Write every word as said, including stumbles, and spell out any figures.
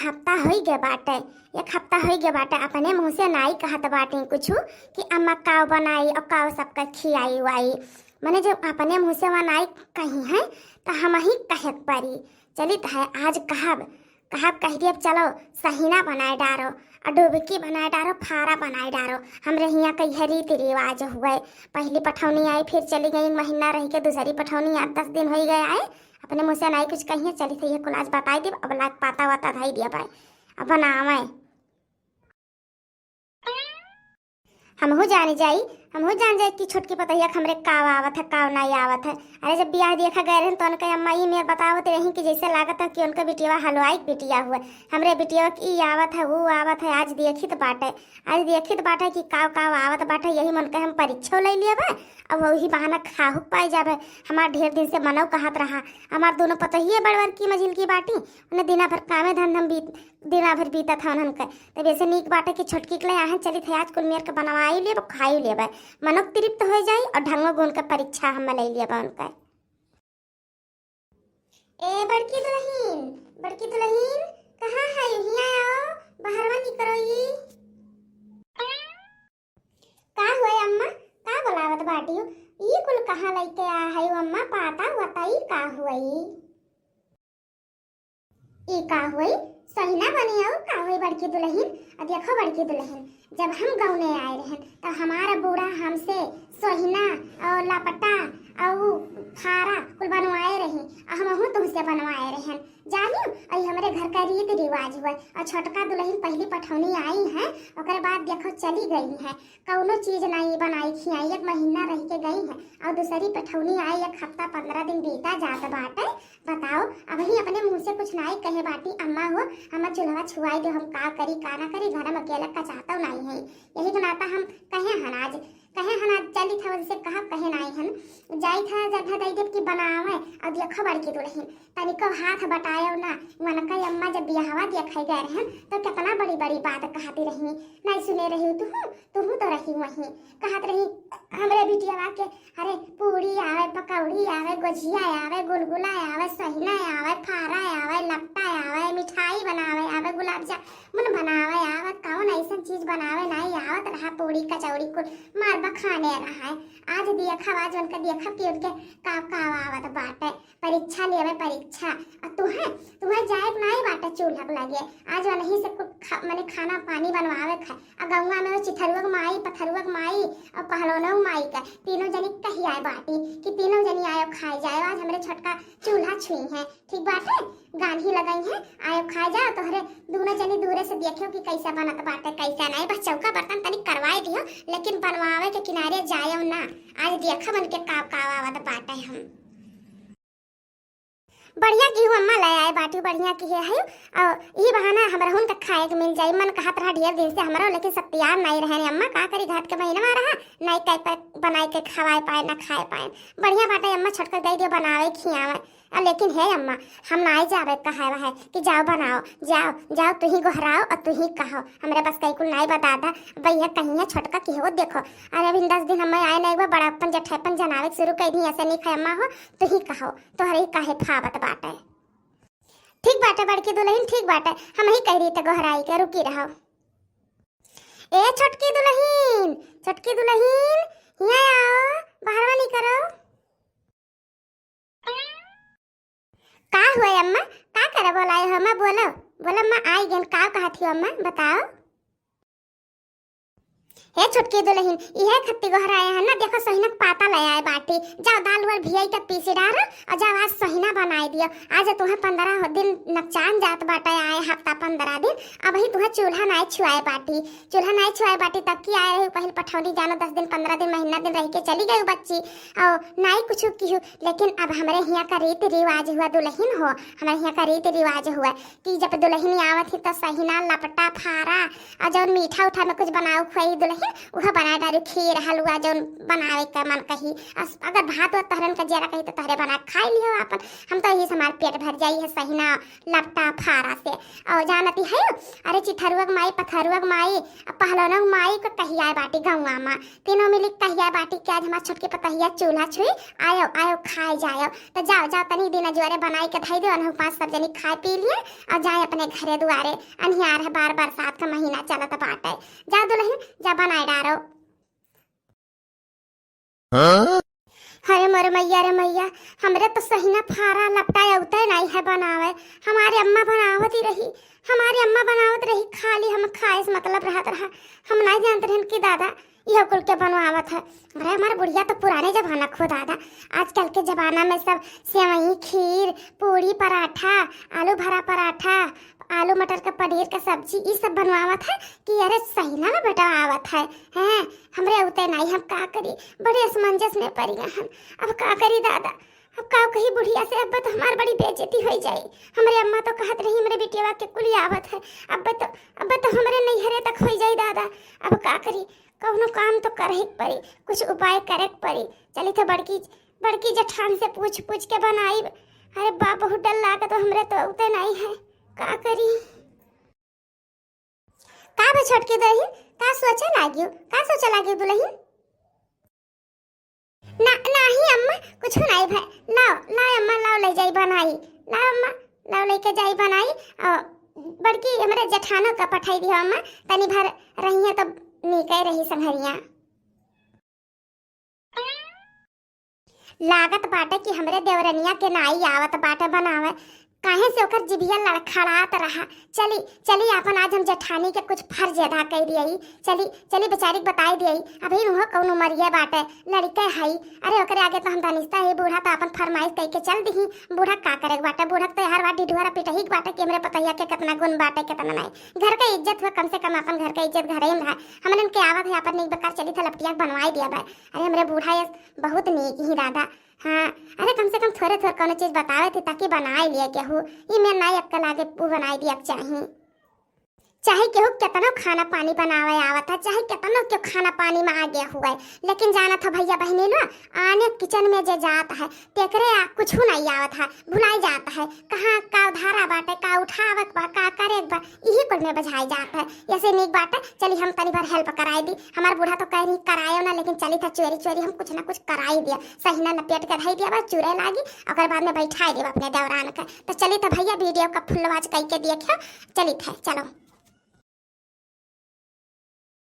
हफ्ता होई गए बाटे, एक हफ्ता होई गए बाटे, अपने मुँह से नाई कहत बाटी कुछु कि अम्मा काव बनाई और काव सबका खियाई वाई। मने जब अपने मुँह से वह नाई कही है तो हम ही कहे के परी। चलित है आज कहब, कहब कह दियब, चलो सहिना बनाए डारो, और डुबकी बनाए डारो, फारा बनाए डारो। हमरे हियाँ का यह रीति रिवाज हुए, पहली पठौनी आई, फिर चली गई, महीना रह के दूसरी पठौनी, आठ दस दिन होई गए आए, अपने मुँह से नाई कुछ कहिए। चलित है ये कुल आज बताई देब, अब लाग पाता वाता धई दिया बाय, अब बनावे। हमहू जान जाई, हमहू जान जाई कि छोटकी पतोहिया के हमरे काव आवत है, काव नाई आवत है। अरे जब बियाह देखा गए रहन तो उनके अम्मा ई मेर बतावत रही कि जैसे लागत है कि उनके बिटिया हलवाई के बिटिया हुए, हमरे बिटिया के ई आवत है, ऊ आवत है। आज देखित बाटे, आज देखित बाटे कि काव काव आवत बाटे, यही मन के हम परीक्षो ले लिया बा। अब वही बहाना खाहू पाई जाबे। हमार ढेर दिन से मनौ कहत रहा, हमार दोनों पतोहिए बड़वर की मझिल की बाटी, उन्हें दिना भर कामे धंधा में बीत, दिना भर बीतत है उन्हन के। तब ऐसे नीक बाटे कि छोटकी के ले आहन चलित है, आज कुल मेर के बनवाई लेब, खाई लेब, मनोक तृप्त हो जाई और ढंगो गुण के परीक्षा हम ले लेब उनके। ए बड़की दुलहिन, बड़की दुलहिन, कहाँ है? हियाँ आओ, बहरवा निकरो ई। का हुए अम्मा, का बोलावत बाटियो? ई कुल कहाँ लइके आ है अम्मा, पाता वता ई का हुए? ई का हुई? सोहिना बनी और का हुई बड़की दुलहिन? और देखो बड़की दुलहिन, जब हम गौने आए रहन, तो हमारा बूढ़ा हमसे सोहिना और लपटा और फारा कुल बनवाए रही, और हमहू तुमसे बनवाए रहन। जानियो, और हमरे घर का रीत रिवाज हुआ। और छोटका दुलहिन पहली पठौनी आई है, ओकरे बाद देखो चली गई है। कौनो चीज नाई बनाई खियाई, एक महीना रह के गई है और दूसरी पठौनी आई, एक हफ्ता पंद्रह दिन बीता जात बाटे। बताओ, अबही अपने मुँह से कुछ नाई कहे बाटी अम्मा हो, हमार चूल्हा छुआई दे, हम का करी का ना करी, घर में अकेला कचातो नाई है। यही के नाता हम कहे हन आज, कहे हन आज चलित है उनसे कहा कहे नाई हन, जाई था जगह दई देब कि बनावे। और देखो बड़की दुलहिन, तनिको हाथ बटायो ना, वनका अम्मा जब बियाहवा देखे गए रहन तो कितना बड़ी बड़ी बात कहती रही, नाई सुने रही तुहू, तुहू तो रही वहीं। कहत रही हमरे बिटियावा के, अरे पूड़ी आवे, पकौड़ी आवे, गोजिया आवे, गुलगुला आवे, सहिना आवे, फारा आवे, लपटा आवे, मिठाई बनावे आवे, गुलाब जामुन बनावे आवे, कौन ऐसन चीज बनावे नाई आवत रहा, पूड़ी कचौड़ी कुल मार बखाने रहा है। आज देखब, आज उनका देखब कि उनके का का आवत बाटे। परीक्षा लेवे परीक्षा। आ तुहे, तुहे जाए के नाई बाटे चूल्हा के लगे। आज वनही से कुछ खा, मने खाना पानी बनवावे खाए। आ गौवा में वो चिथरुआ के माई, पथरुआ के माई और पहलौना के माई का तीनों जनी कही आए बाटी कि तीनों जनी आयो खाए जाए। आज हमरे छोटका चूल्हा छुई है, ठीक बाटे, गान्ही लगाई है, आयो खाए जाओ। तोहरे दोनों जनी दूरे से देखियो कि कैसा बनत बाटे, कैसा नहीं। बस चौका बर्तन तनी करवाए दियो, लेकिन बनवावे के किनारे जायो ना। आज देखब उनके का का आवत बाटे हम। बढ़िया की हूँ अम्मा, ले आए बाटी, बढ़िया की है, है। और यही बहाना हमरहुन का खाए के मिल जाई। मन कहत रहा ढेर दिन से हमरो, लेकिन सब तैयार नहीं रहे अम्मा, का करी, घाट के महीना में रहा, नहीं कह पाए बनाए के खवाए पाए ना खाए पाए। बढ़िया बाटे अम्मा, छोटकर दे दियो बनावे खियावे। और लेकिन हे अम्मा, हम नाई जावे कहे है कि जाओ बनाओ, जाओ जाओ, तू ही गोहराओ और तू ही कहो, हमरे बस कई कुल नाई बता दा। भैया कहीं है छोटका की हो देखो, अरे अभी दस दिन हम आए नहीं हुआ, बड़ापन जठेपन जनावे के शुरू कर दी, ऐसे नहीं खाए अम्मा हो, तू ही कहो, तोहरे ही काहे फावत बाटे। ठीक बाटे बड़की दुलहिन, ठीक बाटे, हम ही कह रही थे गोहराई के, रुकी रहो। ए छोटकी दुलहिन, छोटकी दुलहिन, हियाँ आओ, बहरवा निकरो। का हुआ अम्मा, का करे बोलाए हो अम्मा? बोलो, बोलो अम्मा, आई गेन, का कहत हो अम्मा, बताओ। हे छोटकी दुलहिन, इहे खत्ती गोहराए है ना, देखो सोहिनक पाता ले आए बाटी, जाओ दाल वाल भियाई के पीसी डारो और जाओ आज सोहिना बनाए दियो। आज तुम्हें पंद्रह दिन नकचान जात बाटे, आए हफ्ता पंद्रह दिन, अबही तुम्हें चूल्हा नाई छुआए बाटी, चूल्हा नाई छुआए बाटी, तब की आए रही पहले पठौनी जानो, दस दिन, पंद्रह दिन, महीना दिन रह के चली गई बच्ची, और नाई कुछ की हो। लेकिन अब हमरे हियाँ का रीति रिवाज हुआ दुलहिन हो, हमरे हियाँ का रीति रिवाज हुआ कि जब दुलहिन आवत ही तो सहिना, लपटा, फारा और जौन मीठा उठा में कुछ बनाओ खुआई दुलहिन, उह बना डारू, खीर, हलवा जौन बनावे का मन कही। अस-, अगर भात वात तहरन का जियरा कही तो तहरे बना खाई लियो आपन। हम तो इस हमार पेट भर जाई है सहिना लपटा फारा से। और जानती है, अरे चिथरुआ के माई, पथरुआ के माई, आ पहलौना के माई के कहिया बाटी गौवा मा। तीनों मिली कहिया बाटी कि आज हमार छोटकी पतहिया चूल्हा छुई, आयो, आयो, खाए जायो। तो जाओ, जाओ, तनी दिन अजुआरे बनाई के धई दो, अनहु पाँच सब जनी खाए पी लिए और जाए अपने घरे दुआरे। अनियार है, बार बरसात का महीना चलत बाटे। जाओ दुलहिन, जा बनाए डारो। हाँ? अरे मोरे मैया रे मैया, हमरे तो सहिना फारा लपटा अउते नाई है बनावे। हमारे अम्मा बनावत ही रही, हमारे अम्मा बनावत रही, खाली हम खाए से मतलब रहत रहा। हम नाई जानत रहन कि दादा इहो कुल के बनवावत है। अरे हमार बुढ़िया तो पुराने जमाना खो दादा, आजकल के जमाना में सब सेवई, खीर, पूड़ी, पराठा, आलू भरा पराठा, आलू मटर का पनीर का सब्जी, ई सब बनवावत है कि अरे सहिना में बेटा आवत है। हैं, हमरे अउते नाई, हम का करी, बड़े असमंजस में पड़ गए हन। अब का करी दादा, अब का कही बुढ़िया से, अब तो हमार बड़ी बेइज्जती होई जाई। हमरे अम्मा तो कहत रही हमरे बिटिया के कुली आवत है, अब तो, अब तो हमरे नैहरे तक होई जाई दादा। अब का करी, कौनो काम तो करही के पड़ी, कुछ उपाय करे के पड़ी। चली तो बड़की, बड़की जेठान से पूछ पूछ के बनाई। अरे बा, बहुत डर लागत बा, हमरे तो अउते नाई है, का करी। का बा छोटकी दुलहिन, का सोचे लागियो, का सोचे लागियो दुलहिन? ना, नाही अम्मा, कुछ नाई भाई। लाओ, लाओ अम्मा, लाओ ले जाई बनाई। लाओ अम्मा, लाओ लेके जाई बनाई। और बड़की हमरे जेठानो का पठाई दियो अम्मा, तनी भर रही है तो नीके रही संघरिया। लागत बाटे कि हमरे देवरनिया के नाई आवत बाटे बनावे, काहे से ओकर जिभिया लड़खड़ात रहा। चली, चली आपन आज हम जेठानी के कुछ फर्ज अदा कइ दियई। चली, चली बेचारी के बताई दियई, अभी उहो कौनो उमरिया बाटे, लड़िके हई। अरे ओकरे आगे तो हम धनिस्ता ही, बूढ़ा तो आपन फरमाइश कइ के चल दिही। बूढ़ा का करे के बाटे, बूढ़ा के तो हर बार ढिढोरा पिटही के बाटे कि हमरे पतोहिया के कितना गुण बाटे, कितना नाई। घर के इज्जत हुआ, कम से कम आपन घर के इज्जत घरे में रहा। हमन के आवत है आपन नीक बेकार चली था लपटिया के बनवाई दिया बा। अरे हमरे बूढ़ा ये बहुत नीक ही दादा। हाँ, अरे कम से कम थोरे थोरे कौनो चीज बतावे थे ताकि बनाए लिए केहू। ई में नाई अक्कल आगे ऊ बनाए दिया के चाही। चाहे केहू केतनो खाना पानी बनावे आवत है, चाहे केतनो केहू खाना पानी में आगे हुए, लेकिन जानत हो भैया बहिनी लो, आने किचन में जे जात है, तेकरे आ कुछ नहीं आवत है, भुलाई जात है। कहाँ का धारा बाटे, का उठावे के बा, का करे के बा, इही कुल में बझाई जात है। ऐसे नीक बाटे, चली हम तनी भर हेल्प कराई दी। हमार बूढ़ा तो कह रही करायो ना, लेकिन चली था चोरी चोरी हम कुछ ना कुछ कराई दिया। सहिना लपेट के धई दिया बा, चूरे लागी, ओकर बाद में बैठाई दिया अपने दौरान के। तो चली था भैया वीडियो का फुल वॉच कई के देखियो। चली था, चलो।